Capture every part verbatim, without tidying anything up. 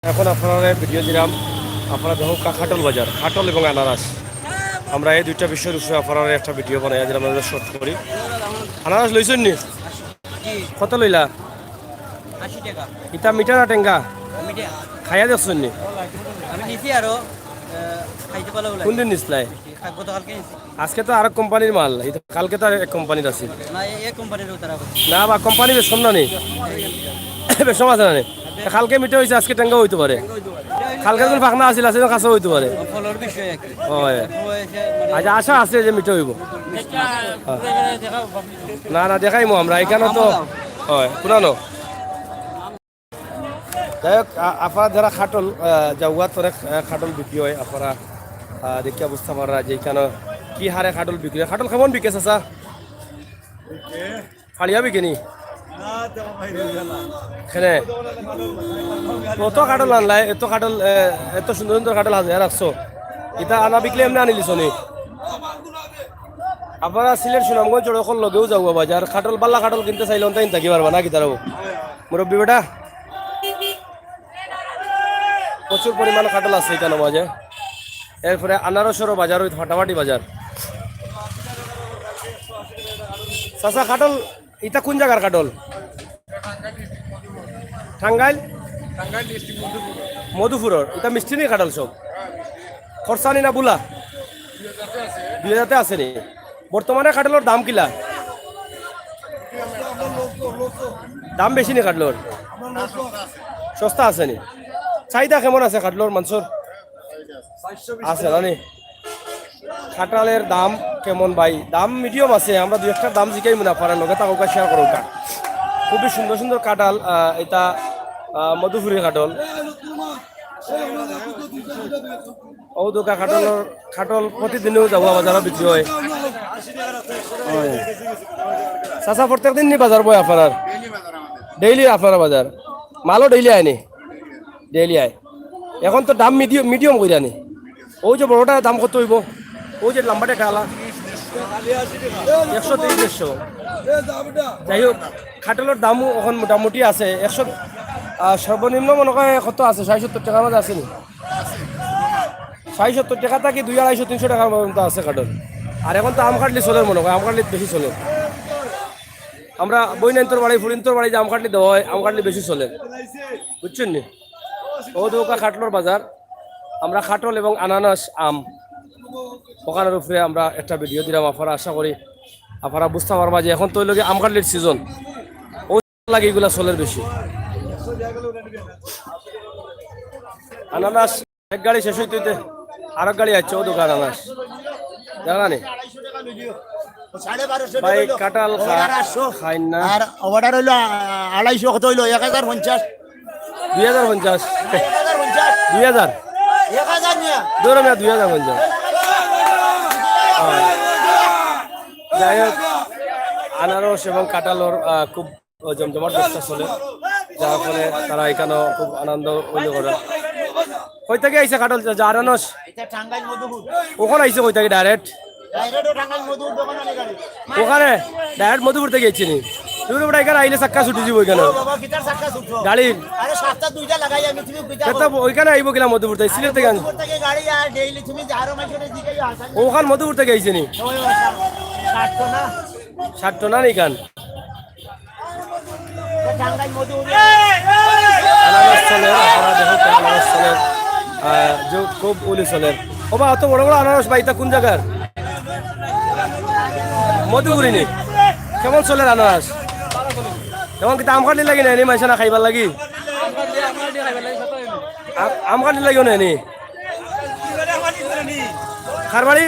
এখন আপনারারে ভিডিও দিলাম, আপনারা দেখো কা-, কাঠল বাজার, কাঠল এবং আনারস। আমরা এই দুইটা বিষয়ের উপরে আপনারারে একটা ভিডিও বানাইয়া দিলাম, আমরা শর্ট করি। আনারস লইছেন নি? জি। কত লইলা? আশি টাকা। ইটা মিঠা না টেঙ্গা? মিঠা। খাইয়া দেখছেন নি? আমি নিছি আরো, আহ, খাইতে পারলে বলে। কোন দিন নিছলাই? গতকালকে নিছি। আজকে তো আরেক কোম্পানির মাল, এই তো কালকে তো আরেক কোম্পানির আছে। না, এই, এই কোম্পানির তারা করছে। না বা কোম্পানি বেশ কম না নি? বেশ কম আছে না নি? কালকে মিঠা হইছে, আজকে টেঙ্গা হইতে পারে। কালকে যখন ফাঁকনা আছিল, আজকে কাঁচা হইতে পারে। ফলর বিষয় আর কি। হয়। হয়েছে, মানে আচ্ছা, আশা আছে যে মিঠা হইব। হ্যাঁ। না, না, দেখাইমু আমরা, এখানে তো হয়, পুরানো। যাই হোক, আ-, আপনারা যারা কাঠল, আহ, জাউয়াত অনেক, আহ, কাঠল বিক্রি হয়, আপনারা, আহ, দেখিয়া বুঝতে পাররা যে এখানে কি হারে কাঠল বিক্রি হয়। কাঠল কেমন বিকে, চাচা? ফাড়িয়া বিকে নি? কেনে? কত কাঠল আনলাই? এত কাঠল, এ, এত সুন্দর সুন্দর কাঠল হাজার রাখছো। ইটা আনা বিকলে এমনি আনিলিছো নি? আপনারা সিলেট সুনামগঞ্জ সড়কর লগেও জাউয়া বাজার। কাঠল, বালা কাঠল কিনতে চাইলে অনতাইন থাকি পারবা না, কিতারাও? মুরব্বী বেটা, প্রচুর পরিমাণ কাঠল আছে এখানে মাঝে। এরপরে আনারসেরও বাজার হইতে ফাটাফাটি বাজার। চাচা, কাঠল, ইটা কোন জাগার কাঠল? টাঙ্গাইল? মধুপুরর। ইটা মিষ্টি নি কাঠল সব? খরসানি না বুলা? দুই হাজারতে আছে নি। বর্তমানে কাঠলর দাম কিলা? দাম বেশি নি কাঠলর? সস্তা আছে নি? চাহিদা কেমন আছে কাঠলর মানষর? আছে না নি? কাঁঠালের দাম কেমন ভাই? দাম মিডিয়াম আছে, আমরা দুই একটা দাম জিকাইমু না, পারার লগে থাকউক্কা, শেয়ার করউক্কা। খুবই সুন্দর সুন্দর কাঁঠাল, আহ, এটা, আহ, মধুপুরি কাঁঠাল। ও দোকা কাঁঠালর, কাঁঠাল প্রতিদিনও জাউয়া বাজারো বিক্রি হয়। চাচা, প্রত্যেক দিন নি বাজার বয় আপনার? ডেইলি আপনার বাজার? মালও ডেইলি আয় নি? ডেইলি আয়। এখন তো দাম মিডিয়াম, মিডিয়াম কইরা নি। ওই যে বড়টা দাম কত হইব? ওই যে লম্বাটা কালা? একশো তিরিশ, দেড়শো। যাই হোক, কাঁঠালর দামও এখন মোটামুটি আছে। একশো, আহ, সর্বনিম্ন মনে হয় কত আছে? ষাট সত্তর টাকার মাঝে আছে নি? ষাট সত্তর টাকা থাকি দুই আড়াইশো তিনশো টাকার পর্যন্ত আছে কাঁঠাল। আর এখন তো আম কাটলি চলের মনে হয়, আম কাটলি বেশি চলের। আমরা বইনাইন্তর বাড়ি, ফুরিন্তর বাড়ি যে আম কাটলি দেওয়া হয়, আম কাটলি বেশি চলের। বুঝছেন নি? ও দোকা কাঁঠালর বাজার, আমরা কাঁঠাল এবং আনারস আম ওখানের উপরে আমরা একটা ভিডিও দিলাম। আপনারা আশা করি আপনারা বুঝতে পারবা যে এখন তো হইল গিয়ে আম কাটলির সিজন, ও লাগে এগুলা চলের বেশি। আনারস এক গাড়ি শেষ হইতে হইতে আরেক গাড়ি আছে, ও দোকান আনারস জানা নেই। ভাই, কাঁঠাল খা-, খাইন না। আর অর্ডার হইলো, আ-, আড়াইশো, কত হইলো? এক হাজার পঞ্চাশ। দুই হাজার পঞ্চাশ। দুই হাজার। ধরো মিয়া, দুই হাজার পঞ্চাশ। হ্যাঁ। যাই হোক, আনারস এবং কাঁঠালর, আহ, খুব জমজমাট ব্যবসা চলে, যার ফলে তারা এখানেও খুব আনন্দ উল্লেখ করে। কই থাকি আইছে কাঁঠাল চাচা, আনারস? এটা টাঙ্গাইল মধুপুর। ওখানে আইছে কই থাকি ডাইরেক্ট? ডাইরেক্ট টাঙ্গাইল মধুপুর দোকান আলী গাড়ি। ওখানে ডাইরেক্ট মধুপুর থাকি আইছে নি? তুমি ওটা এখানে আইলে চাক্কা ছুটি দিব এখানে। ও বাবা, কিতার চাক্কা ছুটবো? গাড়ির। আরে, সাতটা দুইটা লাগাই আমি, তুমি বুঝা এটা তো ওইখানে আইব কিনা মধুপুর থাকি, সিলেট থাকি আনছো? মধুপুর থাকি গাড়ি আর ডেইলি তুমি যারো মাইকে জিগাই আসান। ওখান মধুপুর থাকি আইছে নি? ওই, ওই, সাত-, সাতশো না? সাতশো না নি খান? আনারস চলের, আপনারা দেখুন, আনারস চলের, আহ, যে খুব উলি চলের। ও বা, অত বড় বড় আনারস ভাই, ইটা কোন জাগার? মধুপুরি নি? কেমন চলের আনারস? কেমন কিতা আম কাটলি লাগি না, এনে মাইসা না খাইবার লাগি? আ-, আম কাটলি লাগিও না, এনে? কার বাড়ি?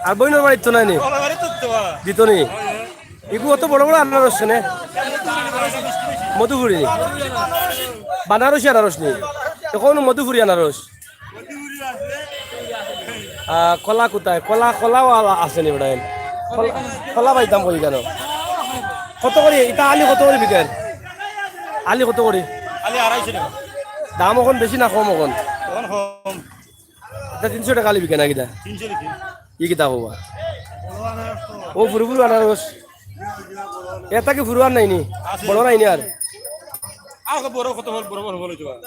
আর বইনর বাড়িত তো নাই নি? দিত নি? ইগু অত বড় বড় আনারস নে? মধুপুরি নি? বানারসি আনারস নি? এখন মধুপুরি আনারস। আহ, কলা কোথায়? কলা, কলাও আলা-, আছে নি বেটা? কলা, কলা পাইতাম কই কেন? কত করি? ইটা আলি কত করি বিকের? আলি কত করি? আলি আড়াইশো টাকা। দাম এখন বেশি না কম এখন? এখন কম। ইটা তিনশো টাকা আলি বিকে না কিতা? তিনশো বিকে। ই কিতা কবা? ও ফুরু ফুরু আনারস। এটা কি ফুরু আর নাই নি? আছে। বড় নাই নি আর? আগে বড় কত বড়, বড় বড় বড় হইতে পারে।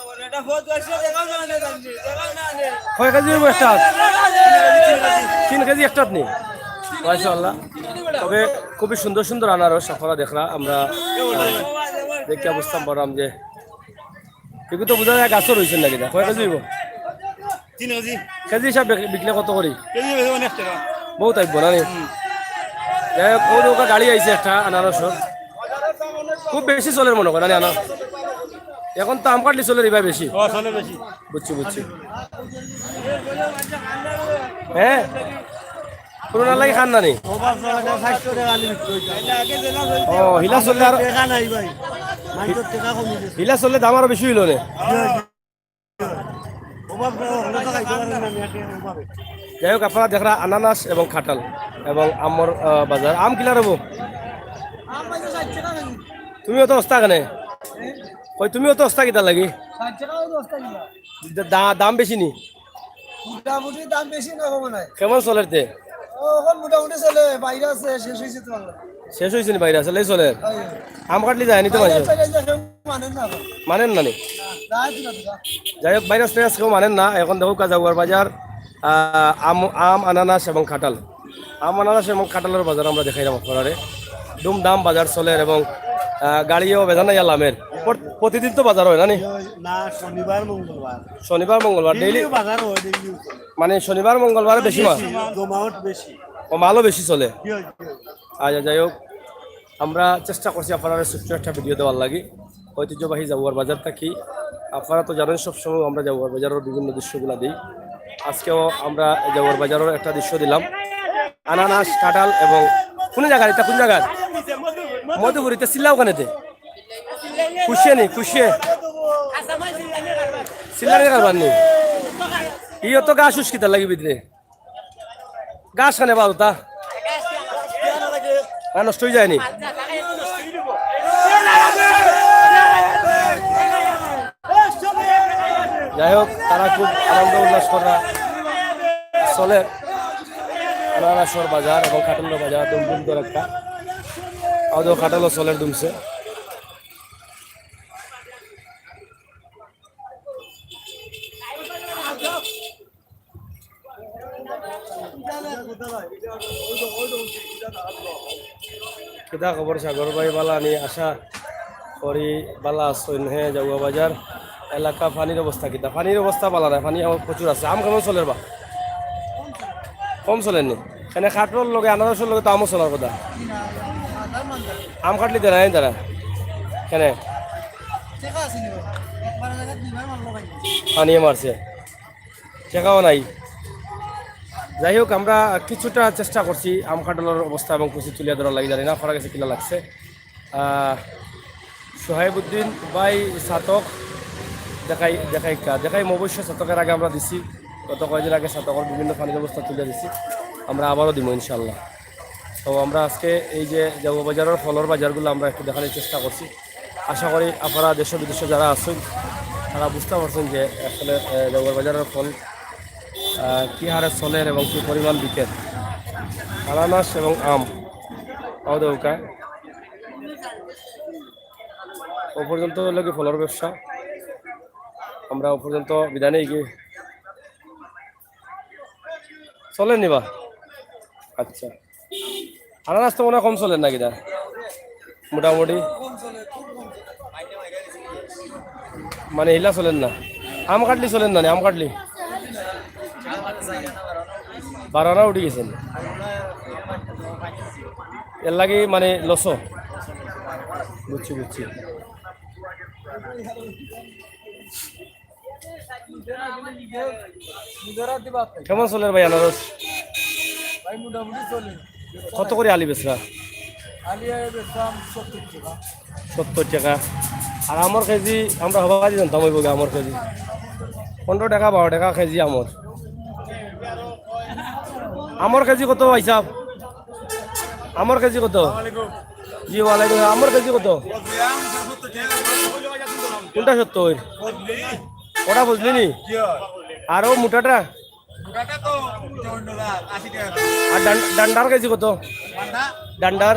কয় কেজি অইবো একটা? তিন কেজি একটাত নি? মাশাআল্লাহ। তবে খুবই সুন্দর সুন্দর আনারস আপনারা দেখরা, আমরা, আহ, দেখিয়া বুঝতাম পারলাম যে এগুলো তো বুঝা যায় গাছও রইছে নাকি না। কয় কেজি অইবো? তিন কেজি। কেজি হিসাব বিক-, বিকলে কত করি? কেজি বেশি অনেক টাকা। বউত আইবো না নি? হুম। যাই হোক, ওর ওখানে গাড়ি আইছে একটা আনারসর। খুব বেশি চলের মনে কয় না নি আনারস? এখন তো আম কাটলি চলের ইবায় বেশি। ও, চলের বেশি। বুঝছি, বুঝছি। হ্যাঁ? পুরানার লাগি খান না নি? ও, হিলা চললে আর, হিলা চললে দাম আরো বেশি অইলো নে। যাই হোক, আপনারা দেখরা আনারস এবং কাঁঠাল এবং আমর, আহ, বাজার। আম কিলা রবো? তুমিও তো অস্তা কেনে? কই, তুমিও তো অস্তা কিতার লাগি? দা-, দা-, দাম বেশি নি? মোটামুটি দাম বেশি না, কম নাই। কেমন চলের তে? ও, এখন মোটামুটি চলে, বাইরে আছে, শেষ হয়েছে তো আমরা। শেষ হয়েছে নি বাইরে, আসলে চলের। হয়। আম কাটলি যায় নি তো বাইরে বাইরে। আছে, এই যে কেউ মানেন না এখন। মানেন না নি? না, যায় তো না, তো না। যাই হোক, বাইরে আছে, আজকেও মানেন না। এখন দেখো, জাউয়ার বাজার, আহ, আম, আম, আনারস এবং কাঁঠাল। আম, আনারস এবং কাঁঠালর বাজার আমরা দেখাইলাম আপনারারে। দুমদাম বাজার চলের এবং, আহ, গাড়িও বেজান নাই লামের। পর-, প্রতিদিন তো বাজার হয় না নি? না, শনিবার, মঙ্গলবার। শনিবার, মঙ্গলবার, ডেইলি? ডেইলিও বাজার হয়, ডেইলিও চলে। মানে শনিবার, মঙ্গলবারে বেশি মাল? বেশি, জমাট বেশি। ও, মালও বেশি চলে? জি, জি। আচ্ছা, যাই হোক, আমরা চেষ্টা করছি আপনারারে ছোট্ট একটা ভিডিও দেওয়ার লাগি। ঐতিহ্যবাহী জাউয়ার বাজার থাকি। আপনারা তো জানেন, সবসময় আমরা জাউয়ার বাজারের বিভিন্ন দৃশ্যগুলা দিই। আজকেও আমরা জাউয়ার বাজারের একটা দৃশ্য দিলাম। আনারস, কাঁঠাল এবং কোন জায়গার এটা, কোন জায়গার? মধুপুর, এটা চিল্লা ওখানেতে। খুশিয়ে নি, খুশিয়ে। চিল্লা নিয়ে কারবার নি। ইয়ে তো গাছ উস্কিতে লাগি ভিতরে। গাছ খানে বারোটা। আর নষ্ট হয়ে যায়নি। যাই হোক, তারা খুব আনন্দ উল্লাস করা চলের। আনারসর বাজার এবং কাঁঠালর বাজার দুমদুম দর একটা। আদৌ কাঁঠালও চলের দুমছে। কিতা খবর সাগর ভাই, বালা নি? আশা করি বালা আছইন। হে, জাউয়া বাজার এলাকা পানির অবস্থা কিতা? পানির অবস্থা বালা নায়, পানি প্রচুর আছে। আম কেমন চলের বা? কম চলের নি? এনে কাঁঠালর লগে আনারসর লগে তো আমও চলার কথা। আম কাটলি দেরা নাই তারা। কেনে? পানিয়ে মারছে। টেকাও নাই। যাই হোক, আমরা কিছুটা চেষ্টা করছি আম কাঁঠালর অবস্থা এবং কিছু তুলিয়া ধরার লাগি, জানি না পারা গেছে কিলা লাগছে। আহ, সোহাইবুদ্দিন ভাই ছাতক দেখাই, দেখাই কা, দেখাই অবশ্য ছাতকের আগে আমরা দিছি, গত কয়েকদিন আগে ছাতকের বিভিন্ন পানির অবস্থা তুলে দিছি, আমরা আবারও দিব ইনশাল্লাহ। তো আমরা আজকে এই যে জাউয়া বাজারের ফলর বাজারগুলো আমরা একটু দেখানোর চেষ্টা করছি। আশা করি আপনারা দেশ বিদেশে যারা আছেন, তারা বুঝতে পারছেন যে আসলে, আহ, জাউয়ার বাজারের ফল, আহ, কি হারে চলের এবং কি পরিমাণ বিকের। আনারস এবং আম, আও দেউকা। ও পর্যন্ত হলো কি ফলর ব্যবসা, আমরা ও পর্যন্ত বিদায় নেই কি চলের নি বা? আচ্ছা, আনারস তো মনে হয় কম চলের নাকি দা? মোটামুটি। মানে, হিলা চলের না। আম কাটলি চলের না নি, আম কাটলি? বারো আনা উঠি গেছে নি? এর লাগি মানে লসও। বুঝছি, বুঝছি। কেমন চলের ভাই আনারস? ভাই, মোটামুটি চলে। কত করি আলি বেচরা? আলি আই বেচলাম সত্তর টাকা। সত্তর টাকা। আর আমর কেজি, আমরা হবাই জানতাম অইব গি আমর কেজি। পনেরো টাকা, বারো টাকা কেজি আমর। আমর কেজি কত ভাই সাহেব? আমর কেজি কত? জি, ওয়ালাইকুম আসসালাম। আমর কেজি কত? কোনটা সত্তর? ওটা বুঝলি নি? আর ও মোটাটা? আর ডান-, ডান্ডার কেজি কত? ডান্ডার?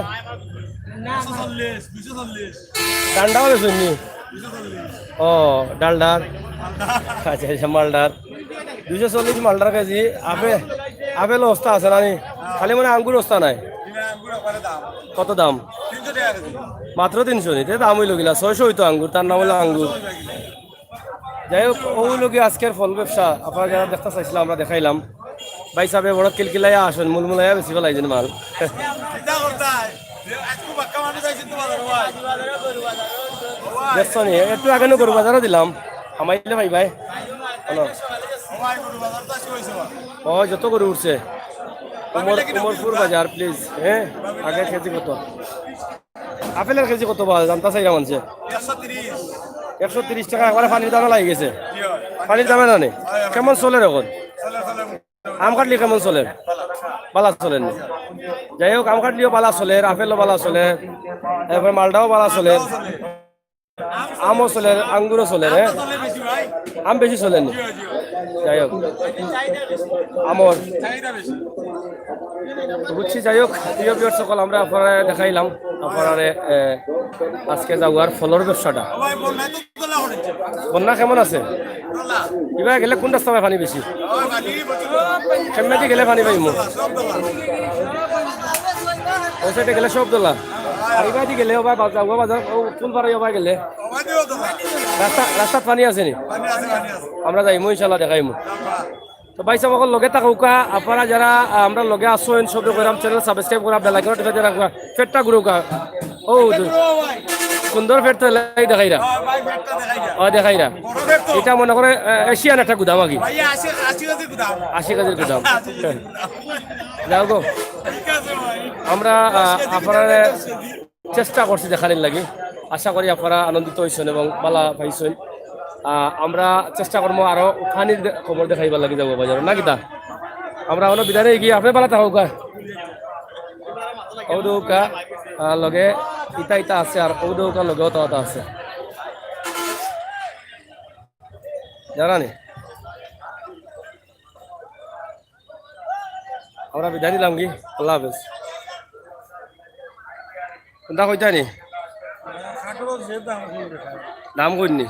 ডান্ডাও বেচইন নি? ও, ডালডার। আচ্ছা, আচ্ছা, মালডার। দুইশো চল্লিশ মালডার কেজি। আপেল, আপেল অবস্থা আছে না নি? খালি মানে আঙ্গুর অবস্থা নাই। কত দাম? মাত্র তিনশো নি, তে দাম অইলো গিলা, ছয়শো অইতো আঙ্গুর, তার নাম অইলো আঙ্গুর। যাই হোক, অউ লগি আজকের ফল ব্যবসা, আপনারা যারা দেখতা চাইছিলা, আমরা দেখাইলাম। ভাই সাহেব বড় কিলকিলাইয়া আছইন, মুলমুলাইয়া বেশি ফেলাই দিন মাল। দেখছো নি, একটু আগে নু গরু বাজারও দিলাম, হামাইলে ভাই ভাই। হ্যালো। ও, যত গরু উঠছে। উমর, উমরপুর বাজার, প্লিজ। হ্যাঁ, আগে কেজি কত? আপেলের কেজি কত বা জানতা চাইরা মানষে? একশো তিরিশ টাকা, একবারে পানির দামে লাগি গেছে। পানির দামে না নি? কেমন চলের এখন? আম কাটলি কেমন চলের? বালা চলের নি? যাই হোক, আম কাটলিও বালা চলের, আপেলও বালা চলের, এরপরে মালটাও বালা চলের, আমও চলের, আঙ্গুরও চলের, হ্যাঁ? আম বেশি চলের নি? যাই হোক, আমর তো বুঝছি। যাই হোক, প্রিয় ভিউয়ার সকল, আমরা আপনারারে দেখাইলাম আপনারারে, এ, আজকে যাওয়ার ফলর ব্যবসাটা। বন্যা কেমন আছে? ইবায় গেলে কোন রাস্তা পানি বেশি? কেমনেদি গেলে পানি পাইমু? ও সাইডে গেলে সব দলা। আর ইবায়দি গেলে ও ভাই বাজার, ও বাজার, ও ফুলপাড়া ও ভাই গেলে রাস্তা, রাস্তাত পানি আছে নি? আমরা যাইমু, ইনশাল্লাহ দেখাইমু। তো ভাই সাহেব, অকল লগে থাকউক্কা, আপনারা যারা, আহ, আমরার লগে আছইন, সবে কইরাম channel subscribe করা, bell icon টিপে দিয়া রাখবা, পেটটা গুরুক্কা। ও, দু-, সুন্দর পেট তো লাই দেখাইরা। ও, দেখাইরা। ইটা মনে করে, আহ, এশিয়ান একটা গুদাম আগে। আশি কেজির গুদাম। যাও গো। আমরা, আহ, আপনারারে চেষ্টা করছি দেখানির লাগি। আশা করি আপনারা আনন্দিত অইছইন এবং বালা পাইছইন। আহ, আমরা চেষ্টা করমু আরো পানির দে-, খবর দেখাইবার লাগি যাওগা বাজারো, না কিতা? আমরা অনো বিদায় নেই গিয়া, আপনে বালা থাকউক্কা। অউ দেউক্কা, আহ, লগে ইতা ইতা আছে, আর অউ দেউক্কা লগে অতা অতা আছে। জানা নি? আমরা বিদায় নিলাম কি? আল্লাহ হাফেজ। কুনটা কইতা নি? কাঠলর যে দাম কইন বেটা। দাম কইন নি?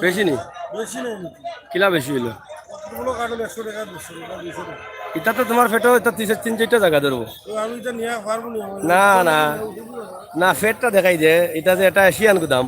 বেশি নি? বেশি নাই নি। কিলা বেশি অইলো? কতগুলো কাঠল একশো টাকা, দেড়শো টাকা, দুইশো টাকা। ইটা তো তুমার পেটো, ইটা তিন, তিন চাইরটা জাগা ধরবো। তো আমি ইটা নিয়া পারমু নি, আমার না, না। না, পেটটা দেখাই দে, ইটা যে একটা এশিয়ান গুদাম।